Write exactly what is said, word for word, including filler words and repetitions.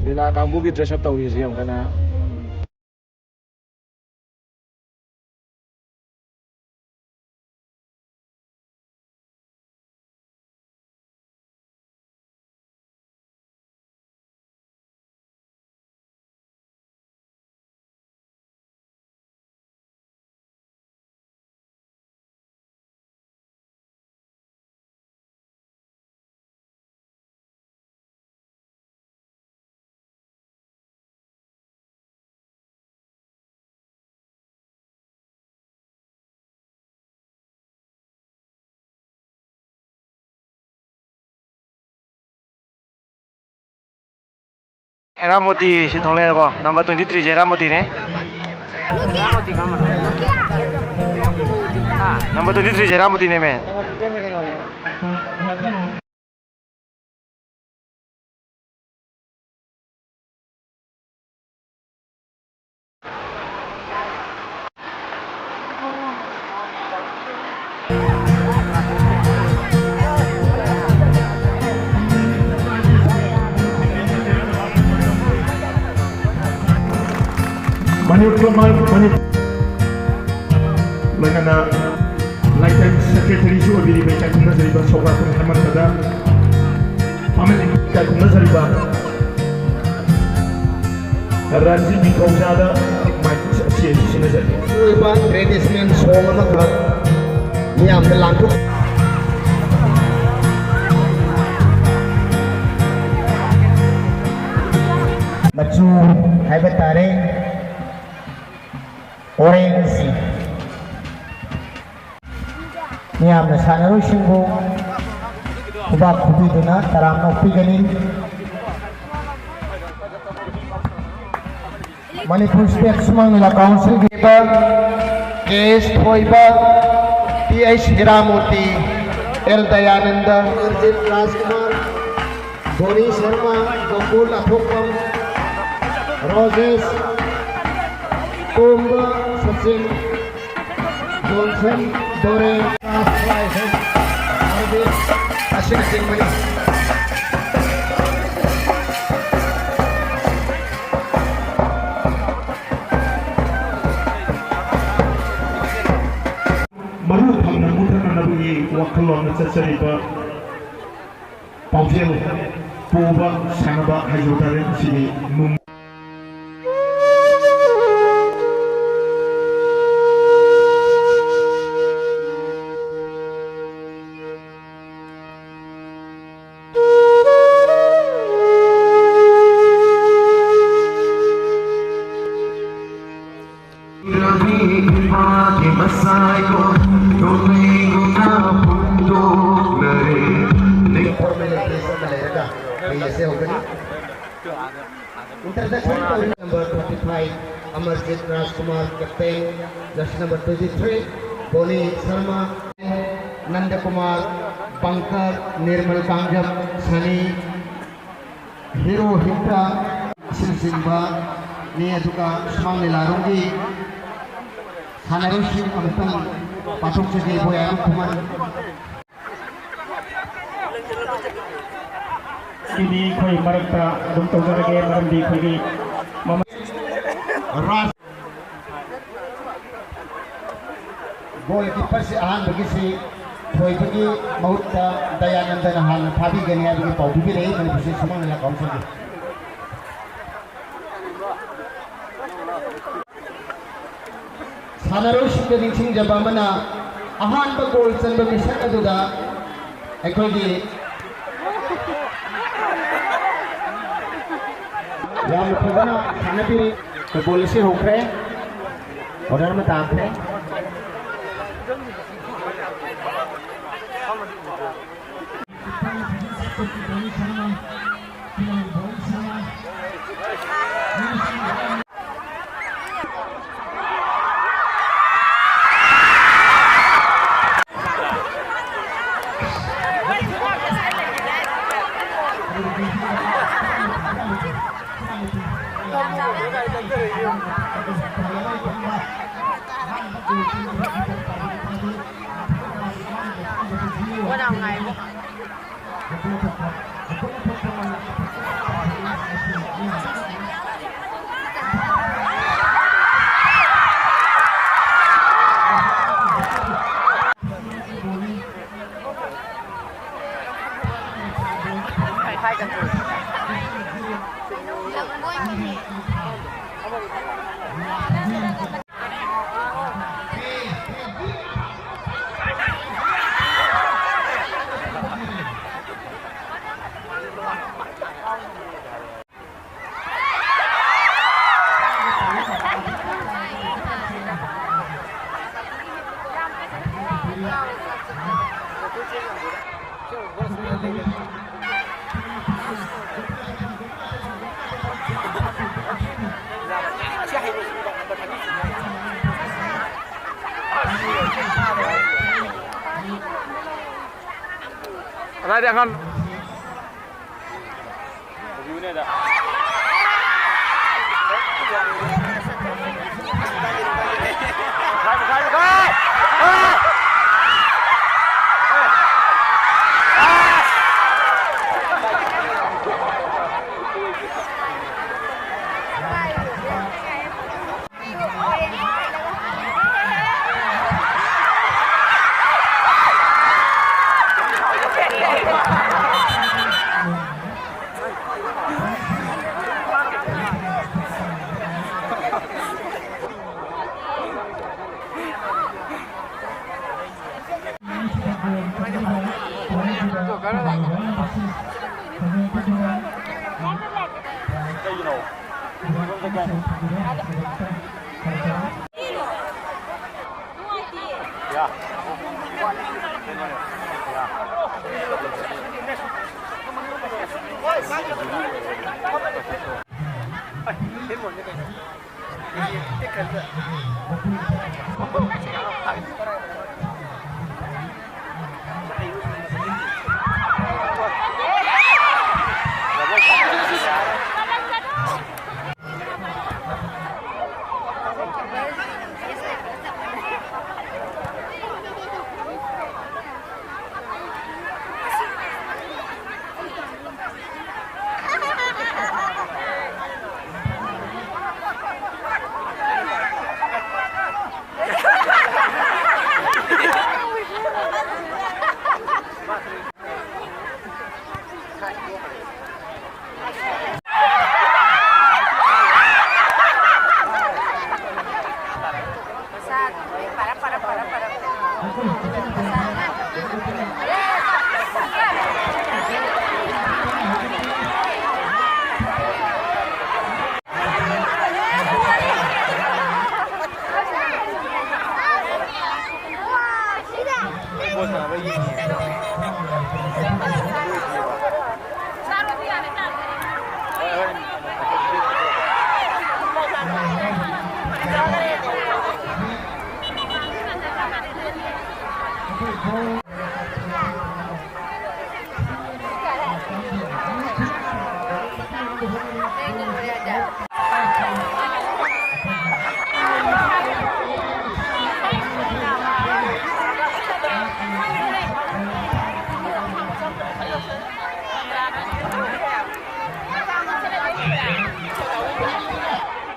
ꯂꯤꯂꯥ ꯀꯥꯡꯕꯨꯒꯤ dress up ꯇꯧꯔꯤꯁꯦ ꯌꯥꯝ ꯀꯟꯅ꯫ ꯍꯦꯔꯥꯃꯣꯇꯤ ꯁꯤ ꯊꯣꯛꯂꯛꯑꯦꯀꯣ, number twenty three ꯁꯦ ꯍꯦꯔꯥꯃꯣꯇꯤꯅꯦ꯫ Number twenty three ꯁꯦ ꯍꯦꯔꯥꯃꯣꯇꯤꯅꯦꯃꯦ꯫ ꯃꯅꯤꯄꯨꯔ ꯃꯅꯤꯄꯨꯔ ꯂꯣꯏꯅꯅ ꯂꯥꯏꯀꯥꯏ ꯁꯦꯀ꯭ꯔꯦꯇꯔꯤꯁꯨ ꯑꯣꯏꯕꯤꯔꯤꯕ ꯏꯀꯥꯏ ꯈꯨꯝꯅꯖꯔꯤꯕ ꯁꯣꯒꯥꯠꯄꯨꯔ ꯍꯦꯃꯟꯇꯗ ꯐꯝꯃꯤꯟꯅ ꯏꯀꯥꯏ ꯈꯨꯝꯅꯖꯔꯤꯕ ꯔꯟꯖꯤꯠ ꯅꯤꯡꯊꯧꯖꯥꯗ ꯃꯥꯏꯛ ꯑꯁꯤ ꯑꯩ ꯁꯤꯟꯅꯖꯔꯤ꯫ ꯑꯣꯏꯕ traditional song ꯑꯃꯈꯛ ꯃꯤꯌꯥꯝꯗ ꯂꯥꯡꯊꯣꯛ ꯃꯆꯨ ꯍꯥꯏꯕ ꯇꯥꯔꯦ꯫ Orange꯫ ꯃꯤꯌꯥꯝꯅ ꯁꯥꯟꯅꯔꯣꯏꯁꯤꯡꯕꯨ ꯈꯨꯕꯥꯛ ꯈꯨꯕꯤꯗꯨꯅ ꯇꯔꯥꯝꯅ ꯑꯣꯛꯄꯤꯒꯅꯤ꯫ ꯃꯅꯤꯄꯨꯔ ꯁ꯭ꯇꯦꯠ ꯁꯨꯃꯥꯡ ꯂꯤꯂꯥ ꯀꯥꯎꯟꯁꯤꯜꯒꯤ ꯀꯦ ꯑꯦꯁ ꯊꯣꯏꯕ, P H ꯍꯤꯔꯥꯃꯣꯇꯤ, L Dayananda, Ranjit ꯔꯥꯖꯀꯨꯃꯥꯔ, ꯕꯣꯅꯤ ꯁꯔꯃ, ꯒꯣꯀꯨꯜ ꯑꯊꯣꯛꯄꯝ, ꯔꯣꯖꯦꯁ, ꯇꯣꯝꯕ ꯁꯆꯤꯟ, ꯖꯣꯟꯁꯟ ꯗꯣꯔꯦ, ꯑꯁꯤꯅꯆꯤꯡꯕꯅꯤ꯫ ꯋꯥꯈꯜꯂꯣꯟꯗ ꯆꯠꯆꯔꯤꯕ ꯄꯥꯎꯖꯦꯜ ꯄꯨꯕ ꯁꯥꯟꯅꯕ ꯍꯥꯏꯖꯕ ꯇꯥꯔꯦ꯫ ꯃꯁꯤꯒꯤ ꯅꯨꯡ ꯔꯕꯤ ꯏꯃꯥꯒꯤ ꯃꯁꯥꯏꯀꯣ ꯅꯣꯡꯃꯩꯒꯨꯝꯅ ꯐꯣꯡꯗꯣꯛꯅꯔꯦ꯫ Formal address ꯑꯃ ꯂꯩꯔꯒ play ꯑꯁꯤ ꯍꯧꯒꯅꯤ꯫ Introduction ꯇꯧꯔꯤ number twenty five, Amarjit Rajkumar, captain, jersey number twenty three, Boni Sharma, Nanda Kumar, Pankaj, Nirmal Kangjam, Sunny, Hero Hikta, ꯑꯁꯤꯅꯆꯤꯡꯕꯅꯤ꯫ ꯑꯗꯨꯒ ꯁꯨꯃꯥꯡ ꯂꯤꯂꯥꯔꯣꯝꯒꯤ ꯁꯥꯟꯅꯔꯣꯏꯁꯤꯡ ꯑꯃꯨꯛꯇꯪ ꯄꯥꯡꯊꯣꯛꯆꯒꯦ꯫ ꯕꯣꯌꯥꯅ ꯈꯨꯃꯟ꯫ ꯁꯤꯗꯤ ꯑꯩꯈꯣꯏ ꯃꯔꯛꯇ ꯑꯗꯨꯝ ꯇꯧꯖꯔꯒꯦ, ꯃꯔꯝꯗꯤ ꯑꯩꯈꯣꯏꯒꯤ ꯃꯃꯥ ꯔꯥꯖ Goalkeeperꯁꯤ ꯑꯍꯥꯟꯕꯒꯤꯁꯤ ꯊꯣꯏꯕꯒꯤ ꯃꯍꯨꯠꯇ ꯗꯌꯥꯅꯟꯗꯅ ꯍꯥꯟꯅ ꯐꯥꯕꯤꯒꯅꯤ ꯍꯥꯏꯕꯒꯤ ꯄꯥꯎ ꯄꯤꯕꯤꯔꯛꯏ ꯃꯅꯤꯄꯨꯔ ꯁꯨꯃꯥꯡ ꯂꯤꯂꯥ ꯀꯥꯎꯟꯁꯤꯜꯒꯤ꯫ ꯁꯥꯟꯅꯔꯣꯏꯁꯤꯡꯗ ꯅꯤꯡꯁꯤꯡꯖꯕ ꯑꯃꯅ, ꯑꯍꯥꯟꯕ ꯒꯣꯜ ꯆꯟꯕ ꯃꯤꯁꯛ ꯑꯗꯨꯗ ꯑꯩꯈꯣꯏꯒꯤ ꯌꯥꯝꯅ ꯐꯖꯅ ꯁꯥꯟꯅꯕꯤꯔꯤ꯫ ꯐꯨꯠꯕꯣꯜ ꯑꯁꯤ ꯍꯧꯈ꯭ꯔꯦ꯫ ꯑꯣꯔꯗꯔ ꯑꯃ ꯇꯥꯈ꯭ꯔꯦ꯫ ꯀꯗꯥꯏꯗ ꯑꯉꯥꯡ?